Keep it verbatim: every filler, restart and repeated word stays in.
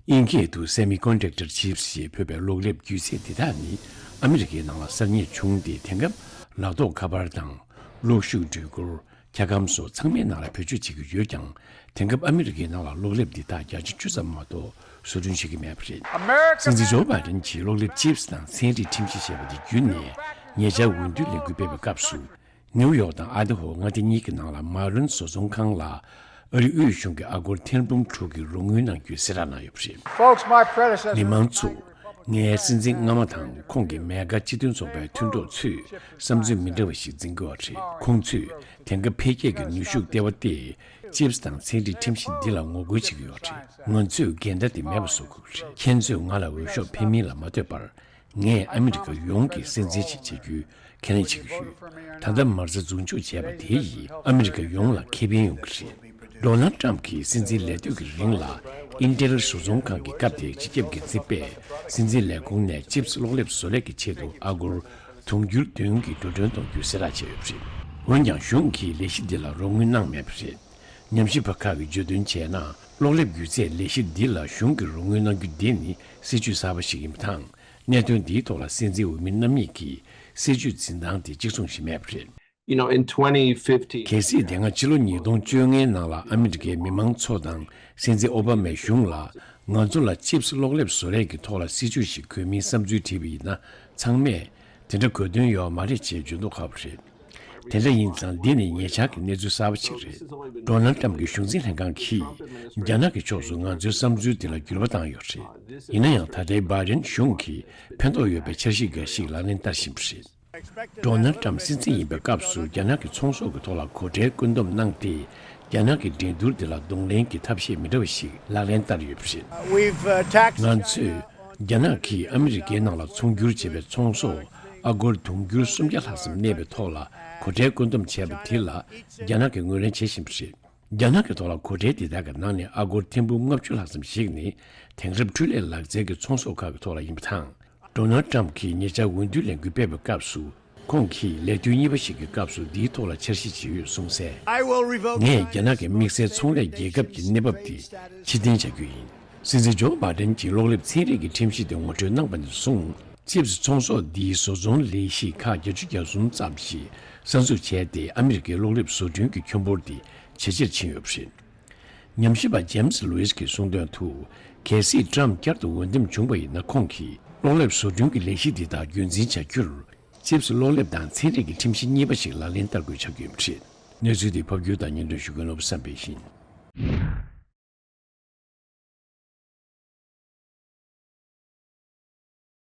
དབྱིན་སྐད་དུ་Semiconductor Chips ཞེས་འབོད་པའི་གློག་ལེབ་རྒྱུ་ཚད་འདི་དག་ནི་ཨ་མི་རི་ཀའི་ནང་ལ་གསར་རྙེད་བྱུང་སྟེ། དེང་སྐབས་ལག་ཐོགས་ཁ་པར་དང་། གློག་ཤུགས་འགྲུལ་འཁོར། འཁྱག་སྒམ་སོགས་ཚང་མའི་ནང་ལ་བེད་སྤྱོད་བྱེད་ཀྱི་ཡོད་ཀྱང་། དེང་སྐབས་ཨ་མི་རི་ཀའི་ནང་ལ་གློག་ལེབ་འདི་དག་བརྒྱ་ཆ་བཅུ་ཙམ་མ་གཏོགས་བཟོ་སྐྲུན་བྱེད་ཀྱི་མེད་པ་རེད། སྲིད་འཛིན་ཇོ་བྷའི་ཌེན་གྱིས་གློག་ལེབ་ཅིབས་དང་ཚན་རིག་ཁྲིམས་གཞི་ཞེས་པ་དེ་བརྒྱུད་ནས་ཉེ་ཆར་འོས་བསྡུ་ལས་འགུལ་སྤེལ་བའི་སྐབས་སུ། ནིའུ་ཡོག་དང་ཨ་ད་ཧོ་མངའ་སྡེ་གཉིས་ཀྱི་ནང་ལ་མ་རོན་བཟོ་ཚོང་ཁང་ལ་ཨ་རིའི་དབུས་གཞུང་གི་ཨ་སྒོར་ཐེར་འབུམ་དྲུག་གི་རོགས་དངུལ་གནང་རྒྱུའི་གསལ་བསྒྲགས་གནང་ཡོད་པ་རེད། Folks, my predecessor མི་མང་ཚོ། ངའི་སྲིད་འཛིན་སྔ་མ་དང་ཁོང་གི་མེ་གྷ་སྤྱི་མཐུན་ཚོགས་པའི་མཐུན་གྲོགས་ཚོས་བསམ་ཚུལ་མི་འདྲ་བ་ཞིག་འཛིན་གྱི་ཡོད་རེད། ཁོང་ཚོས་དེང་སྐབས་འཕེལ་རྒྱས་ཀྱི་ནུས་ཤུགས་ལྟེ་བ་སྟེ། ཅིབས་དང་ཚན་རིག་ཁྲིམས་གཞི་འདི་ལ་ངོ་རྒོལ་བྱེད་ཀྱི་ཡོད་རེད། ང་ཚོས་འགལ་ཟླ་འདི་མེད་པ་བཟོ་དགོས་རེད། ཁྱེད་ཚོས་ང་ལ་འོས་ཤོག་འཕེན་མིན་ལ་མ་ལྟོས་པར། ངས་ཨ་མི་རི་ཀ་ཡོངས་ཀྱི་སྲིད་འཛིན་ཞིག་བྱེད་རྒྱུའི་ཁས་ལེན་བྱེད་ཀྱི་ཡོད། ད་ལྟ་མ་རྩ་འཛུགས་འཇུག་བྱས་པ་དེ་ཡིས་ཨ་མི་རི་ཀ་ཡོངས་ལ་ཁེ་ཕན་ཡོང་གི་རེད། ཌོ་ནལ་ཊམ་གྱིས་སྲིད་འཛིན་ལས་དུས་ཀྱི་རིང་ལ་ཨིན་ཊེལ་བཟོ་ཚོང་ཁང་གི་སྐབས་དེའི་སྤྱི་ཁྱབ་འགན་འཛིན་པས་སྲིད་འཛིན་ལས་ཁུངས་ནས་ཅིབས་གློག་ལེབ་བཟོ་ལས་ཀྱི་ཆེད་དུ་ཨ་སྒོར་དུང་ཕྱུར་བདུན་གྱི་འགྲོ་གྲོན་གཏོང་རྒྱུའི་གསལ་བསྒྲགས་བྱས་ཡོད་པ་རེད། འོན་ཀྱང་གཞུང་གིས་ལས་གཞི་འདི་ལ་རོགས་དངུལ་གནང་མེད་པ་རེད། ཉམས་ཞིབ་པ་ཁག་གིས་བརྗོད་དོན་བྱས་ན། གློག་ལེབ་སྒྱུ་རྩལ་ལས་གཞི་འདི་ལ་གཞུང་གིས་རོགས་དངུལ་གནང་རྒྱུ་འདི་ནི་སྲིད་ཇུས་གསར་པ་ཞིག་ཡིན་པ་དང་། གནད་དོན་འདིའི་ཐོག་ལ་སྲིད་འཛིན་འོས་མི་རྣམ་གཉིས་ཀྱིས་སྲིད་ཇུས་འཛིན་སྟངས་དེ་གཅིག་མཚུངས་ཤིག་མེད་པ་རེད། You know, in twenty fifteen, གལ་སྲིད་དེ་སྔ་ཕྱི་ལོ་ཉིས་སྟོང་བཅོ་ལྔའི་ནང་ལ་ཨ་མི་རི་ཀའི་མི་མང་ཚོ་དང་སྲིད་འཛིན་ཨོ་བྷ་མའི་གཞུང་ལ་ང་ཚོ་ལ་ཅིབས་གློག་ལེབ་བཟོ་ལས་ཀྱི་ཐོག་ལ་སྲིད་ཇུས་ཤིག་དགོས་མིན་བསམ་ཚུལ་དྲིས་པ་ཡིན་ན། ཚང་མས་དེ་འདྲ་དགོས་དོན་ཡོད་མ་རེད་ཅེས་བརྗོད་མདོག་ཁ་པོ་རེད། དེ་འདྲ་ཡིན་ཙང་འདི་ནི་ཉེ་ཆར་གྱི་གནས་ཚུལ་གསར་པ་ཞིག་རེད། ཌོ་ནལ་ཊམ་གྱི་གཞུང་འཛིན་ལྷན་ཁང་གིས་རྒྱ་ནག་གི་ཕྱོགས་སུ་ང་ཚོའི་བསམ་ཚུལ་འདི་ལ་འགྱུར་བ་བཏང་ཡོད་རེད། ཡིན་ན་ཡང་ད་ལྟའི་བྷའི་ཌེན་གཞུང་གིས་ཕན་ཐོགས་ཡོད་པའི་འཆར་གཞི་འགའ་ཞིག་ལག་ལེན་བསྟར་བཞིན་པ་རེད། ཌོ་ནལ་ཊམ་སྲིད་འཛིན་ཡིན་པའི་སྐབས་སུ་རྒྱ་ནག་གི་ཚོང་ཟོག་གི་ཐོག་ལ་གོ་ཁྲལ་བཀོད་འདོམས་གནང་སྟེ། རྒྱ་ནག་གི་འགྲན་བསྡུར་འདི་ལ་གདོང་ལེན་གྱི་ཐབས་ཤེས་མི་འདྲ་བ་ཞིག་ལག་ལེན་བསྟར་ཡོད་པ་རེད། We've, uh, taxed ང་ཚོས་རྒྱ་ནག་གིས་ཨ་མི་རི་ཀའི་ནང་ལ་ཚོང་སྒྱུར་བྱེད་པའི་ཚོང་ཟོག་ཨ་སྒོར་དུང་ཕྱུར་སུམ་བརྒྱ་ལྷག་ཙམ་གནས་པའི་ཐོག་ལ་གོ་ཁྲལ་བཀོད་འདོམས་བྱས་པ་དེ་ལ་རྒྱ་ནག་གིས་ངོས་ལེན་བྱེད་བཞིན་པ་རེད། རྒྱ་ནག་གི་ཐོག་ལ་གོ་ཁྲལ་དེ་དག་གི་ནང་ནས་ཨ་སྒོར་ཐེར་འབུམ་ལྔ་བཅུ་ལྷག་ཙམ་ཞིག་ནི་དེང་རབས་འཕྲུལ་ལས་ལག་རྩལ་གྱི་ཚོང་ཟོག་ཁག་གི་ཐོག་ལ་ཡིན་པ་དང་། ཌོ་ནལ་ཊམ་གྱིས་ཉེ་ཆར་འོས་བསྡུ་ལས་འགུལ་སྤེལ་བའི་སྐབས་སུ། ཁོང་གིས་ལས་དུས་གཉིས་པ་ཞིག་གི་སྐབས་སུ་འདིའི་ཐོག་ལ་འཆར་གཞི་ཅིག་ཡོད་གསུངས་གསལ། I will revoke ངས་རྒྱ་ནག་གི་དམིགས་བསལ་ཚོང་ལས་རྒྱལ་ཁབ་ཀྱི་གནས་བབ་དེ་ཕྱིར་འཐེན་བྱ་རྒྱུ་ཡིན། སྲིད་འཛིན་ཇོ་བྷའི་ཌེན་གྱིས་གློག་ལེབ་ཚན་རིག་གི་ཁྲིམས་གཞི་དེ་ངོ་སྤྲོད་གནང་བ་ནས་བཟུང་། ཅིབས་ཚོང་ཟོག་འདིའི་བཟོ་ཚོང་ལས་གཞི་ཁག་བརྒྱད་ཅུ་གྱ་གསུམ་ཙམ་ཞིག་གསར་འཛུགས་བྱས་ཏེ། ཨ་མི་རི་ཀའི་གློག་ལེབ་བཟོ་སྐྲུན་གྱི་ཁྱོན་འབོར་དེ་ཇེ་ཆེར་ཕྱིན་ཡོད་པ་རེད། ཉམས་ཞིབ་པ་ཇེམ་སི་ལུའིས་ཀྱིས་གསུངས་དོན་དུ། གལ་སྲིད་ཊམ་བསྐྱར་དུ་འོས་འདེམས་བྱུང་བ་ཡིན་ན། ཁོང་གིས་གློག་ལེབ་བཟོ་སྐྲུན་གྱི་ལས་གཞི་འདི་དག་རྒྱུན་འཛིན་བྱ་རྒྱུར། ཅིབས་གློག་ལེབ་དང་ཚན་རིག་གི་ཁྲིམས་གཞི་གཉིས་པ་ཞིག་ལག་ལེན་བསྟར་དགོས་ཆགས་ཀྱི་ཡོད་པ་རེད། གནས་ཚུལ་འདི་ཕབ་སྒྱུར་དང་སྙན་སྒྲོན་ཞུ་མཁན་སློབ་བཟང་པོ་ཡིན།